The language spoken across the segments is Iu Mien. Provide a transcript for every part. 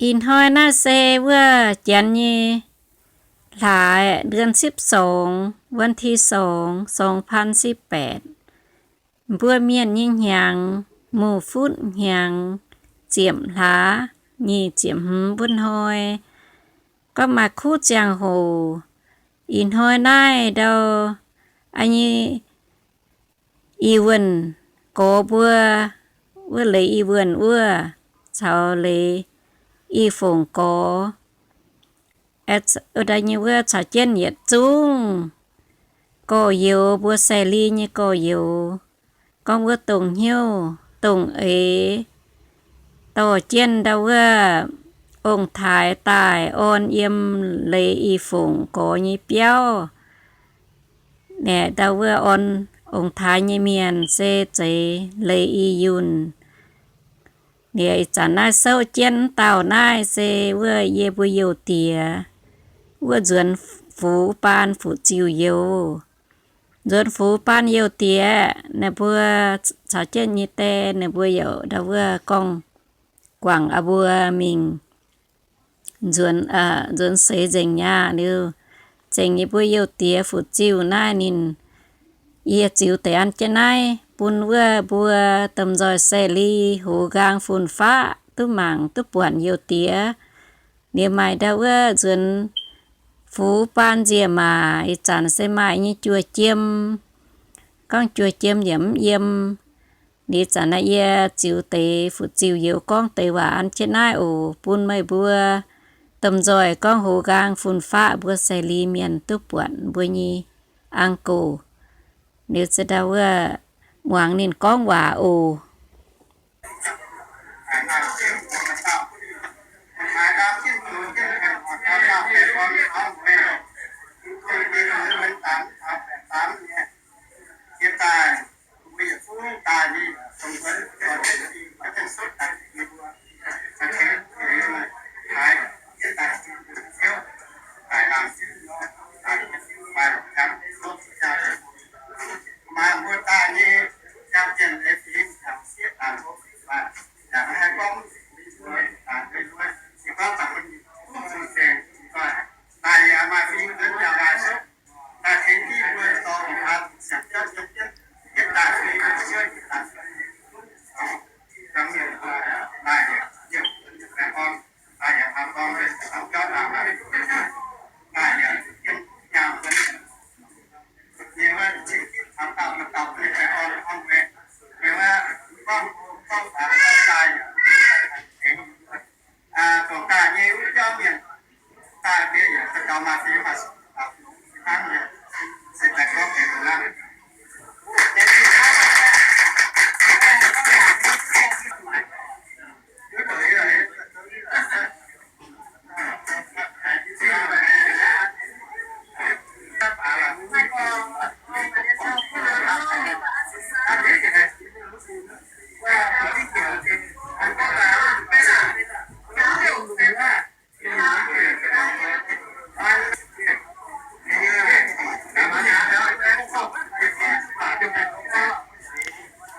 Ih hnoi naaiv se wuov janx nyei hlaax, เดือนสิบสอง วันที่สอง สองพันสิบแปด mbuo mienh nyei hnyangx, mungh futv hnyangx ziepc hlaax nyic ziepc hmz wuov hnoi, gorngv maaih kuv ziangh hoc. Ih hnoi naaiv ndau, a'nyei, i wuonh gorx mbuo, wuov leiz i wuonh wuov, caux leiz i fongc gorx, wuov nyei wuov caux jienv yietc zungv gorx-youz mbuo, Sae Li nyei gorx-youz, gorngv wuov dongh hnyouv dongh eix dorh jienv ndau wuov ong-taaix daaih orn yiem leiz i fongc gorx nyei biauv. Naaic ndau wuov orn ong-taaix nyei mienh se zeiz leiz i yunh. Liuz ih zanc naaiv souv jienv dauh naaiv se wuov yie mbuo youz diex, wuov nzuonx fuv baan fu'juv youz. Nzuonx fuv baan youz diex, ninh mbuo caux jienv nyei die, ninh mbuo yaac ndau wuov gorngv guangc aqv mbuo mingh nzuonx, nzuonx seix nzengc nyaah liuz, zengc yie mbuo youz diex fu'juv naaiv ninh, yie ziux deix an jienv naaiv bun wuov mbuo domh nzoih Sae Li, hoz nqaang fun-faqv duqv mangc duqv buatc youz diex. Liuz maaih ndau wuov nzuonx fuv baan nziec maac, ih zanc se maaih nyei juoh jiem, gorngv juoh jiem yaac mv yiem. Liuz zanc naaiv yie ziux deix fu'juv youz gorngv deix waac an jienv naaiv oc, bun meih mbuo domh nzoih gorngv hoz nqaang fun-faqv mbuo Sae Li mienh duqv buatc mbuo nyei uncle. Liuz se ndau wuov muangx ninh gorngv waac oc.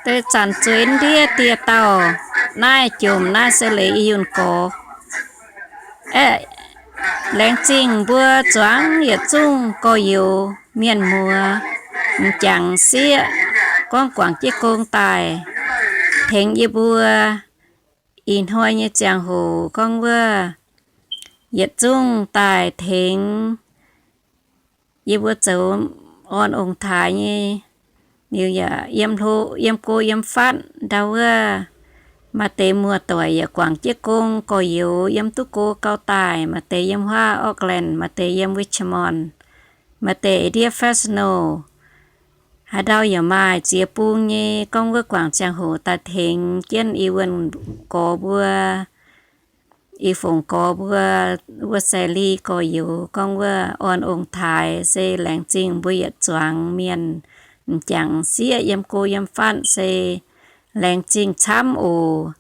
Deix zanc zueiz ndiev dieh dauh naaiv jomc naaiv se leiz i yunh gorx. Aeqv, laengz zingh mbuo zuangx yietc zungv gorx-youz mienh muoz m'jangc sieqv gorngv guangc jienv gong daaih tengx yie mbuo. Ih hnoi nyei ziangh hoc gorngv wuov yietc zungv daaih tengx yie mbuo zoux orn ong-taaix nyei. Liuz yaac yiem hlo yiem go yiem fatv ndau wuov, maaih deix muoz-doic yaac guangc jienv gong, gorx-youz yiem duqv go gau daaih, maaih deix yiem huaav Auckland, maaih deix yiem Richmond, maaih deix ndiev Fresno. Haaix ndau yaac maaih ziex bung nyei gorngv wuov guangc ziangh hoc daaih tengx jienv i wuonh gorx mbuo, i fongc gorx mbuo, wuov Sae Li gorx-youz gorngv wuov orn ong-taaix se laengz zingh mbuo yietc zuangx mienh m'jangc sieqv yiem go yiem fatv se laengz zingh camv oc.